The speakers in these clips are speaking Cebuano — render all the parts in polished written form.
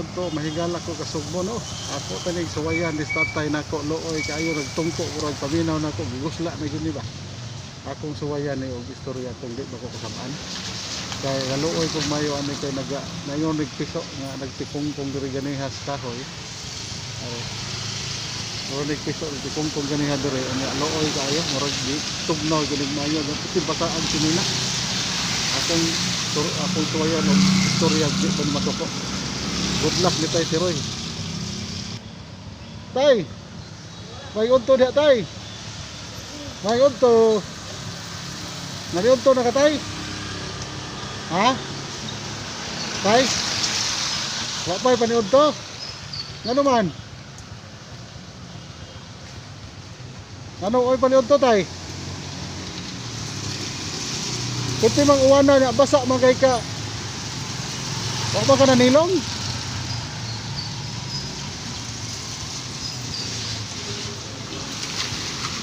Udto mahigala ko kasugbo no. Ako tanig suwayan ni tatay nako luoy kaayo nagtungko murag paminaw nako gigusla na gyud ni ba. Akong suwayan ni og istorya kung di ba ko kasabaan. Kay kaluoy kog mayo ani kay naga nayon nagpiso nga nagtikungkong diri ganiha sa kahoy. Are. Murag nagpiso nagtikungkong ganiha diri unya luoy kaayo murag di tugnaw gyud mayo pati basaan sinina. Akong akong suwayan og istorya di ba ni masuko. Good luck ni Tay si Roy. Tay! May unto diha, Tay! May unto! Nari unto na ka, Tay? Ha? Tay? Wa pa'y paniudto? Ngano man? Ano oy paniudto, Tay? Kunti mang uwana niya, basa man kay ka. Wa ba ka nanilong?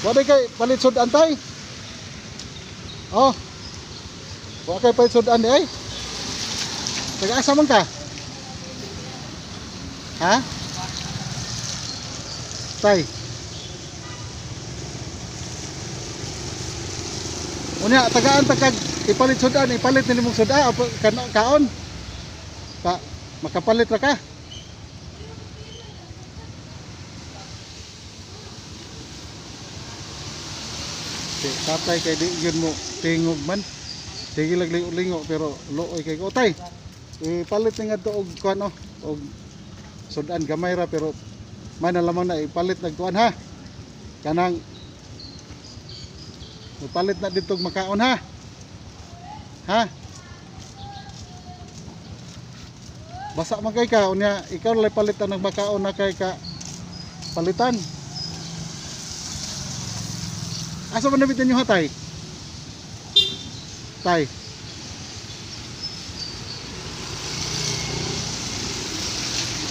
Wa kay palit sudan, Tay? Oh. Wa kay palit sudan di ay? Taga-asa man ka? Ha? Tay. Unya tagaan ta kag ipalit sudan, ipalit nimo suda o kaon. Pa makapalit ra ka. Si tatay kay di yun mo tingog man. Sige lang lingo pero luoy kay ko tay. Ipalit ni ngadto og kuan oh, og sudan gamay ra pero may na lamang na ipalit nagkuan ha. Kanang ipalit na dito og makaon ha. Ha? Basa man kay ka unya ikaw lay palitan ng makaon na kay ka palitan. Asa man nabitin nyo ha, Tay? Tay.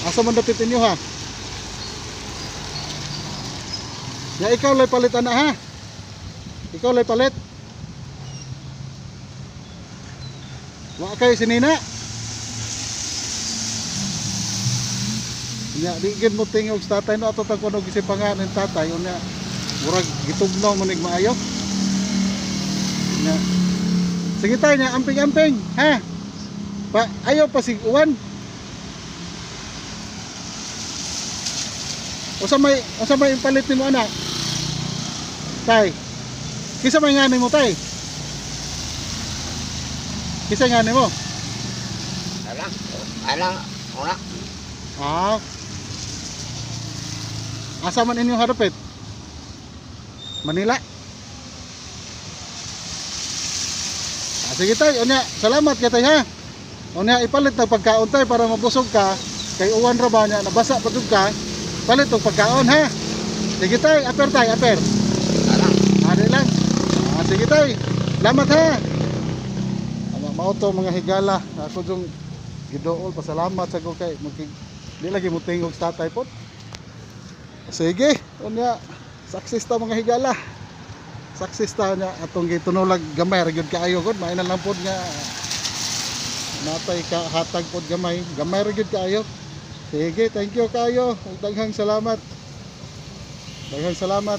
Asa man dapit ninyo ha? Ya ikaw lay palit ana ha. Ikaw lay palit. Wa kay sinina. Unya di gid mo tingog sa tatay no ato tag kuno gisipangan ning tatay unya murag gitugnaw man nig maayo. Unya. Sige tay nya amping-amping ha. Pa ayaw pa sig uwan. Usa may ipalit nimo anak? Tay. Kisa may ngani mo tay? Kisa ngani mo? Alang, alang, una. Ah. Asa man inyong harapit? Manila. Ah, sige tay, unya, salamat kay tay ha. Unya ipalit na pagkaon tay para mabusog ka. Kay uwan ra ba niya nabasa pa jud ka. Palit og pagkaon ha. Sige tay, aper tay, aper. Alang. Ari lang. Ah, sige tay. Salamat ha. Ama mao to mga higala. Ako jung gidool pasalamat sa ko kay magkig di lagi mo tingog sa tatay pod. Sige, unya success ta mga higala. Success ta nya atong gitunulag gamay ra gyud kaayo gud, may na lang pod nga natay ka hatag pod gamay, gamay ra gyud kaayo. Sige, thank you kaayo. Ug daghang salamat. Daghang salamat.